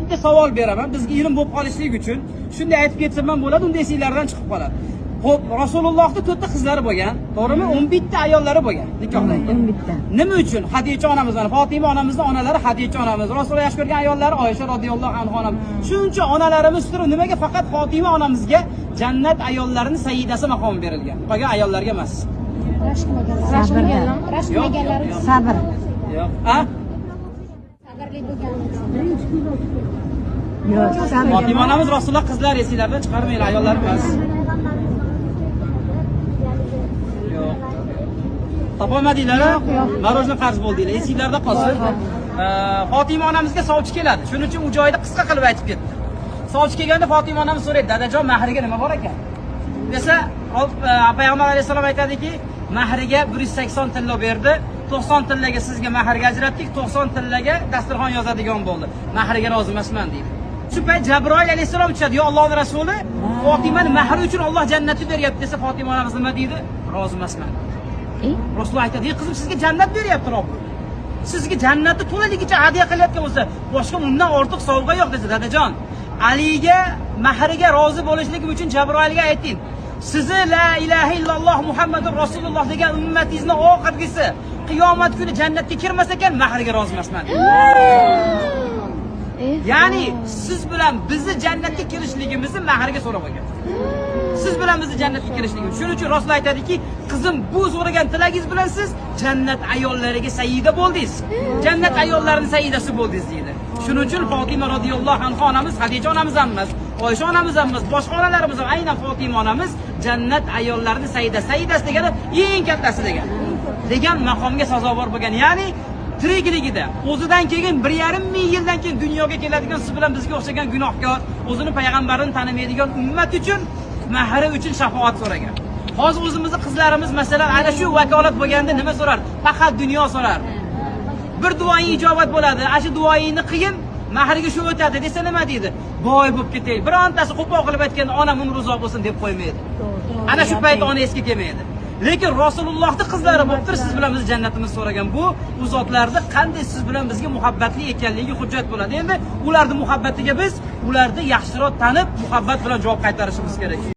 Bitta savol beraman, bizga ilm bo'lib qolishligi uchun. Shunday aytib ketsam ham bo'ladi, unda esinglardan chiqib qoladi. Xo'p, Rasulullohning 4 ta qizlari bo'lgan, to'g'rimi? 11 ta ayollari bo'lgan, nikohlangan. 11 ta. Nima uchun Xadija onamiz, mana Fatima onamizni onalari Xadija onamiz, Rasululloh yaxshi ko'rgan ayollari Oysha radhiyallohu anha onamiz. Shuncha onalarimiz turib, nimaga faqat Fatima onamizga jannat ayollarining sayyidasi maqomi berilgan? Qolgan ayollarga emas. Sabrda. Yo'q, yo'q, yo'q. Sabr. Yo'q. A? Sabrli bo'lgani. Yo'q, sabr. Fatima onamiz Rasululloh qizlar esinglardan chiqarmanglar, ayollar emas. Yo'q. Topolmadinglar? Marojni qarz bo'ldinglar. Esinglarda qolsin. Fatima onamizga sovchi keladi. Shuning uchun u joyda qisqa qilib aytib ketdi. Sovchi kelganda Fatima onamiz so'raydi, "Dadajon, mahriga nima bor ekan?" Desa, payg'ambar alayhisalom aytadiki, mahriga 180 tillo berdi. 90 tillaga sizga mahrga ajratdik, 90 tillaga dasturxon yozadigan bo'ldi. Mahriga rozi emasman deydi. Shu payt Jabroil alayhisalom tushadi, "Yo Allohning rasuli, Fatimani mahri uchun Alloh jannatni beryapti" desa, Fatima onamiz nima deydi? Rozi emasman. Rasululloh aytadi, "Ey qizim, sizga jannat beryapti Robbim. Sizga jannatni to'laligicha hadya qilayotgan bo'lsa, boshqa undan ortiq sovg'a yo'q" desa, "Dadajon, Aliga mahriga rozi bo'lishligim uchun Jabroilga ayting. Sizni la ilaha illalloh Muhammadur Rasululloh degan ummatingizni oxirgisi qiyomat kuni jannatga kirmas ekan, mahriga rozi emasman." Ya'ni siz bilan bizni jannatga kirishligimizni mahriga so'rab olgan. Siz bilan bizni jannatga kirishligimiz. Shuning uchun Rasul aytadiki, qizim, bu so'ragan tilagingiz bilan siz jannat ayollariga sayyida bo'ldingiz. Jannat ayollarining sayyidasi bo'ldingiz deydi. Shuning uchun Fatima radhiyallohu anha onamiz, Xadija onamiz ham emas, Oysha onamiz ham emas, boshqa onalarimiz ham, aynan Fatima onamiz jannat ayollarining sayyidasi. Sayyidasi degani eng kattasi degani. Degan maqomga sazovor bo'lgan. Ya'ni tirikligida o'zidan keyin 1,5 ming yildan keyin dunyoga keladigan siz bilan bizga o'xshagan gunohkor, o'zini payg'ambarini tanimaydigan ummat uchun mahri uchun shafoat so'ragan. Hozir o'zimizni qizlarimiz masalan ana shu vakolat bo'lganda nima so'rar? Faqat dunyo so'rar. Bir duoing ijobat bo'ladi, ana shu duoingni qilgin, mahriga shu o'tadi desa nima deydi? Boy bo'lib ketay. Birontasi qo'pol qilib aytganda onam umri uzoq bo'lsin deb qo'ymaydi. Ana shu payt ona esga kelmaydi. Lekin Rasulullohning qizlari bo'lib turib siz bilan biz jannatimizni so'ragan. Bu u zotlarni qanday siz bilan bizga muhabbatli ekanligi hujjat bo'ladi. Endi ularning muhabbatiga biz ularni yaxshiroq tanib, muhabbat bilan javob qaytarishimiz kerak.